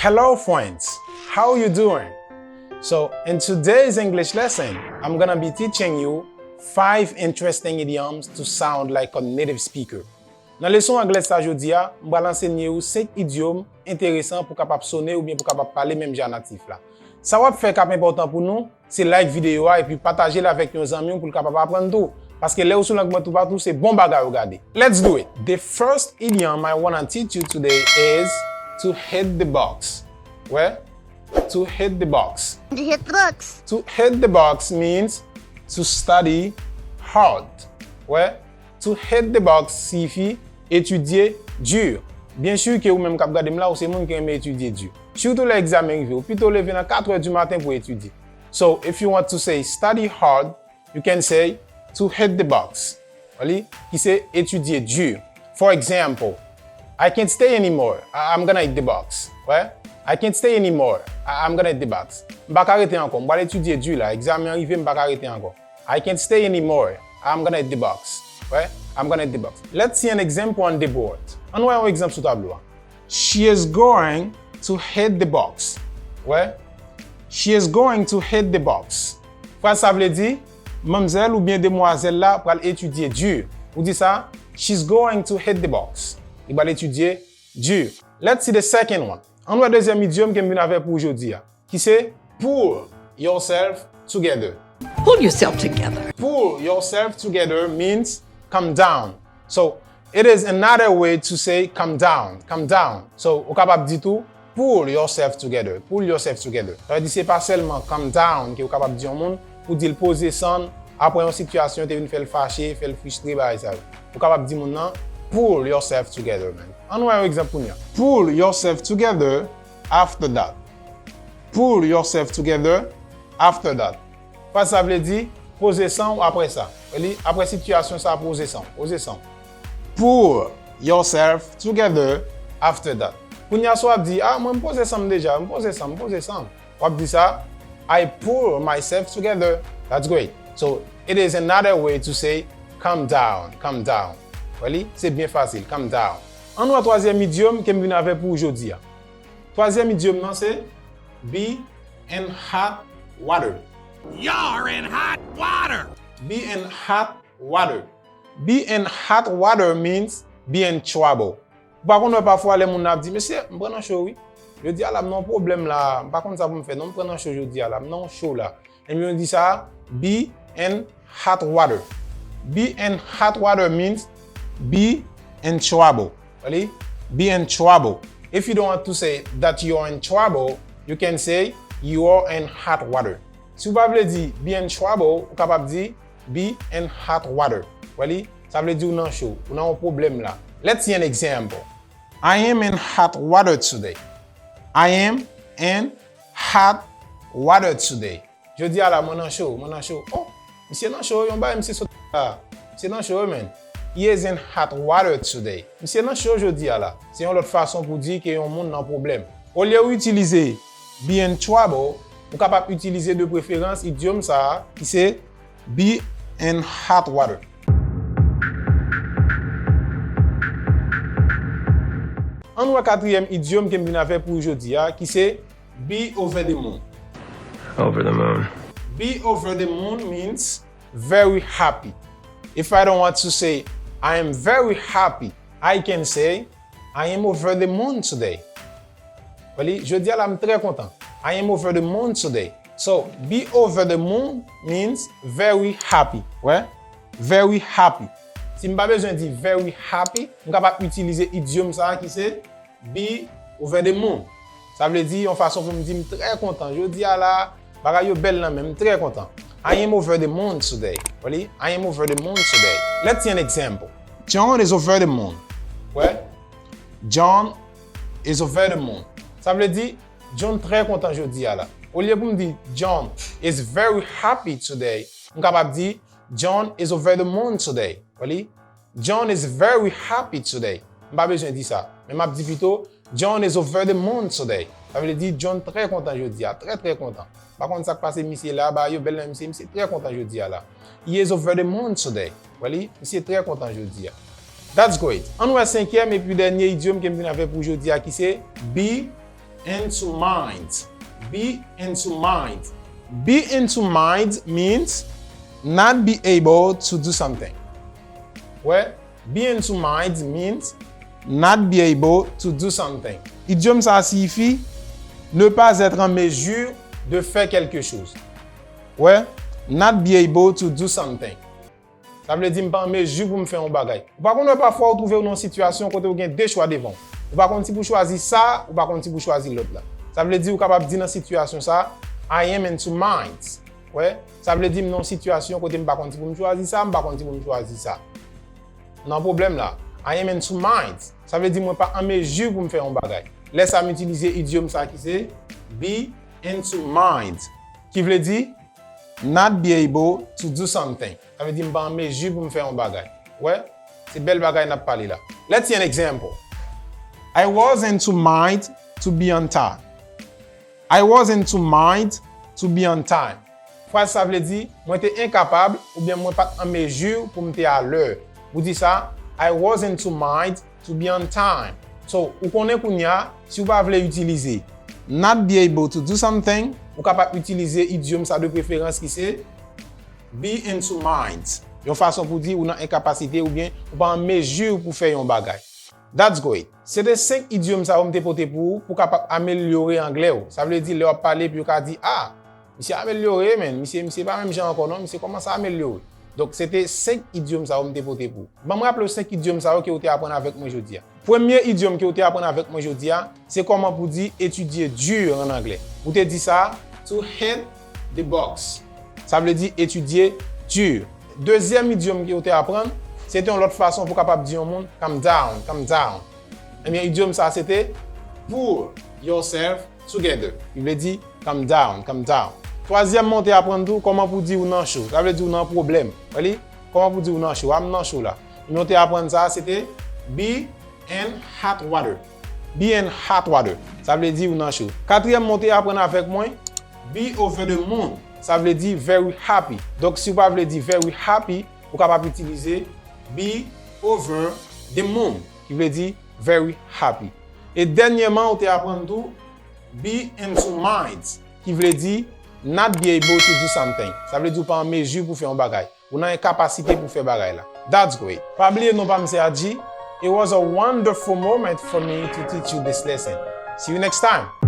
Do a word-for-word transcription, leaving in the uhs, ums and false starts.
Hello, friends. How you doing? So, in today's English lesson, I'm gonna be teaching you five interesting idioms to sound like a native speaker. Nan leson anglè sa jodi a, m pral ansenye ou senk idyòm enteresan pou kapab sonnen oubyen pou kapab pale menm jan natif la. Sa w ap fè k ap enpòtan pou nou, se like videyo a epi pataje l avèk yon zanmi w pou l kapab aprann tou. Paske lè ou sou lang mwen toupatou, se bon bagay ou gade. Let's do it! The first idiom I wanna teach you today is to hit the box. Wè? To hit the box. To hit the box. To hit the box means to study hard. Wè? To hit the box siyifi etidye di. Byen si ke ou menm k ap gade m la, ou se moun ki renmen etidye di. Sitou lè egzamen rive, ou pito leve nan kat è di maten pou etidye. So, if you want to say study hard, you can say to hit the box. Wè li? Ki se etidye di. For example, I can't stay anymore. I- I'm gonna hit the box. Wè? I can't stay anymore. I- I'm gonna hit the box. M pa ka rete ankò. M pral etidye di la. Egzamen an rive, m pa ka rete ankò. I can't stay anymore. I'm gonna hit the box. Wè? I'm gonna hit the box. Let's see an example on the board. Ann wè yon egzanp sou tablo a. She is going to hit the box. Wè? She is going to hit the box. Fraz sa vle di, manmzèl oubyen demwazèl la pral etidye di. Ou di sa, she's going to hit the box. Li pral etidye di. Let's see the second one. Ann wè dezyèm idyòm ke m vin avè pou ou jodi a, ki se pull yourself together. Pull yourself together. Pull yourself together means come down. So, it is another way to say come down, come down. So, ou kapab di tou, pull yourself together, pull yourself together. Sa vle di se pa sèlman come down ke ou kapab di yon moun, pou di l poze san l, apre yon sitiyasyon te vin fè l fache, fè l fristre, bagay sa yo. Ou kapab di moun nan, pull yourself together, man. Ann wè yon egzanp kounye a. Pull yourself together after that. Pull yourself together after that. Fraz sa vle di, poze san w apre sa. Wè li, apre sitiyasyon sa, poze san w, poze san w. Pull yourself together after that. Kounye a, si w ap di, ah, mwen m poze san m deja, m poze san m, m poze san m. W ap di sa, I pull myself together. That's great. So, it is another way to say, calm down, calm down. Wè li, se byen fasil, calm down. Ann wè twazyèm idyòm ke m vin avè pou ou jodi a. Twazyèm idyòm nan se, be in hot water. You're in hot water. Be in hot water. Be in hot water means be in trouble. Ou pa konn wè pafwa lè moun nan ap di, mesye, m pran nan cho wi. Yo di, ala m nan yon pwoblèm la, m pa konn sa pou m fè non, m pran nan cho jodi a la, m nan yon cho la. Ebyen yo di sa, be in hot water. Be in hot water means be in trouble. Wè li? Be in trouble. If you don't want to say that you are in trouble, you can say you are in hot water. Si w pa vle di be in trouble, ou kapab di be in hot water. Wè li? Sa vle di ou nan cho, ou nan yon pwoblèm la. Let's see an example. I am in hot water today. I am in hot water today. Jodi a la, mwen nan cho, mwen nan cho. Oh, misye nan cho, yon bagay misye sot la. Misye nan cho, man. He is in hot water today. Misye nan cho jodi a la. Se yon lòt fason pou di ke yon moun nan pwoblèm. Olye ou itilize be in trouble, ou kapab itilize de preferans idyòm sa a, ki se be in hot water. Ann wè katriyèm idyòm ke m vin avè pou ou jodi a, ki se be over the moon. Over the moon. Be over the moon means very happy. If I don't want to say I am very happy, I can say I am over the moon today. Wè li, jodi a la m trè kontan. I am over the moon today. So, be over the moon means very happy. Wè? Very happy. Si m pa bezwen di very happy, m kapab itilize idyòm sa a ki se be over the moon. Sa vle di yon fason pou m di m trè kontan. Jodi a la, bagay yo bèl nan men m, m trè kontan. I am over the moon today. Wè li? I am over the moon today. Let's see an example. John is over the moon. Wè? John is over the moon. Sa vle di, John trè kontan jodi a la. Olye pou m di, John is very happy today, m kapab di, John is over the moon today. Wè li? John is very happy today. M pa bezwen di sa. Men m ap di pito, John is over the moon today. Sa vle di, John trè kontan jodi a, trè, trè kontan. M pa konn sa k pase misye la, bagay yo bèl nan men misye, misye trè kontan jodi a la. He is over the moon today. Wè li, misye trè kontan jodi a. That's great. Ann wè senkyèm epi dènye idyòm ke m vin avè pou jodi a ki se be Into mind. Be into mind. Be into mind means not be able to do something. Wè, be into mind means not be able to do something. Idyòm sa a siyifi ne pas être en mesure de faire quelque chose. Wè, not be able to do something. Sa vle di m pa an mezi pou m fè yon bagay. Ou pa konn wè pafwa ou twouve w nan yon sitiyasyon kote w gen de chwa devan w. Ou pa konn si pou chwazi sa, ou pa konn si pou chwazi lòt la. Sa vle di ou kapab di nan sitiyasyon sa, I am in two minds. Wè, sa vle di m nan yon sitiyasyon kote m pa konn si pou m chwazi sa, m pa konn si pou m chwazi sa. Nan pwoblèm la, I am in two minds. Sa vle di mwen pa an mezi pou m fè yon bagay. Lè sa m itilize idyòm sa ki se be in two minds, ki vle di not be able to do something. Sa vle di m pa an mezi pou m fè yon bagay. Wè, se bèl bagay n ap pale la. Let's see an example. I was in two minds to be on time. I was in two minds to be on time. Fraz sa vle di, mwen te enkapab oubyen mwen pa t an mezi pou m te alè. Pou di sa, I was in two minds to be on time. So, ou konnen kounye a, si w pa vle itilize not be able to do something, ou kapab itilize idyòm sa de preferans ki se be in two minds. Yon fason pou di ou nan enkapasite oubyen ou pa an mezi pou fè yon bagay. That's great. Se te senk idyòm sa yo m te pote pou ou pou kapab amelyore anglè w. Sa vle di lè w ap pale epi yo ka di, ah, misye amelyore, men misye, misye pa menm jan ankò non, misye kòmanse amelyore. Donk, se te senk idyòm sa yo m te pote pou ou. Ban m raple w senk idyòm sa yo ke w te aprann avèk mwen jodi a. Premye idyòm ke w te aprann avèk mwen jodi a, se kòman pou di étudier dur an anglè. Ou te di sa, to hit the box. Sa vle di étudier dur. Dezyèm idyòm ke w te aprann, se te yon lòt fason pou kapab di yon moun, calm down, calm down. Ebyen, idyòm sa se te, pull yourself together. Li vle di, calm down, calm down. Twazyèmman, w te aprann tou kòman pou di ou nan cho. Sa vle di ou nan pwoblèm. Wè li? Kòman pou di ou nan cho? A, m nan cho la. Ebyen, w te aprann sa, se te, be in hot water. Be in hot water. Sa vle di ou nan cho. Katriyèmman, w te aprann avèk mwen, be over the moon. Sa vle di very happy. Donk, si w pa vle di very happy, ou kapab itilize be over the moon, ki vle di very happy. E dènyèman, ou te aprann tou, be in two minds, ki vle di not be able to do something. Sa vle di ou pa an mezi pou fè yon bagay. Ou nan enkapasite pou fè bagay la. That's great. Pa bliye non pa m se Adji. It was a wonderful moment for me to teach you this lesson. See you next time.